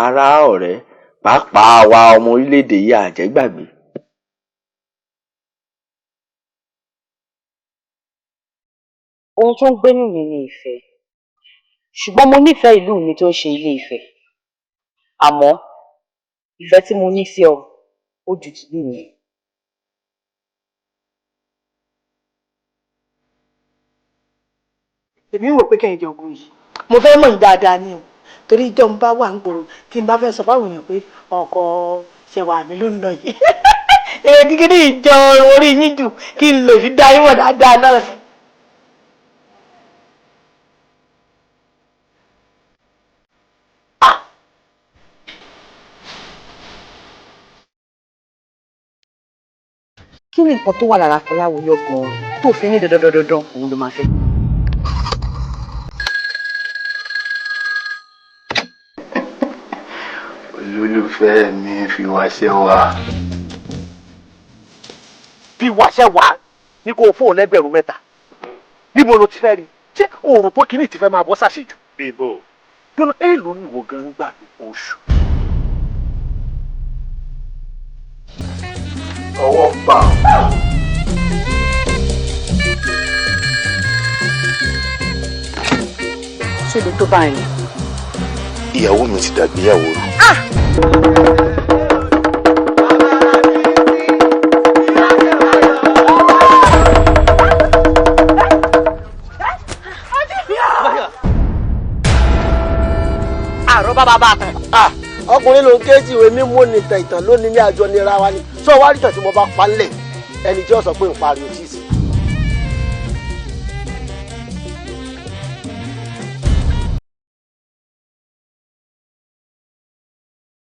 Ará, ọ̀rẹ́, pàápàá àwa ọmọ orílẹ̀-èdè yìí, a jẹ́ gbàgbé. Ohun tó ń gbénú mi ni ìfẹ́, ṣùgbọ́n mo nífẹ̀ẹ́ ìlú mi tó ń ṣe Ilé Ifẹ̀, àmọ́ ìfẹ́ tí mo ní sí ọ ó ju tìlú mi. Èmi ń wò pé kẹ́hìn jẹ ogun yìí, mo fẹ́ mọ̀ yín dáadáa ni o, torí ìjọ ń bá wà ń gbòòrò tí n bá fẹ́ sọ fáwọn èèyàn pé ọkọ ṣẹwà mi ló ń lọ yìí, èrè kíkiri ìjọ orí yín jù kí n lè fi dá yín mọ̀ dáadáa náà. Kí ni nǹkan tó wà lára Fọláwíyọ gan-an tó fi ní dandandandan òun ló máa fẹ́? Olólùfẹ́ mi, fi wáṣẹ́ wá. Fi wáṣẹ́ wá ní kó o fóun lẹ́gbẹ̀rún 3, níbo ló ti fẹ́ rí? Ṣé o rò pé kíní ti fẹ́ máa bọ́ sàṣejù? Bíbò gbọ́dọ̀ èèlò ní ìwọ gan gbà oṣù. Ọwọ́ pa ọ́. Ṣé ibi tó báyìí ni? Ìyàwó mi ti dàgbéyàwó rú. Àrò bá bá tán. Ọkùnrin ló ń ké sí ìwé mímú ní ìtàn, ìtàn lónìí ní àjọ nira wa ni sọ wá rí ìtàn tí mo bá pa ńlẹ̀, ẹni tí ó sọ pé ń pariwo tí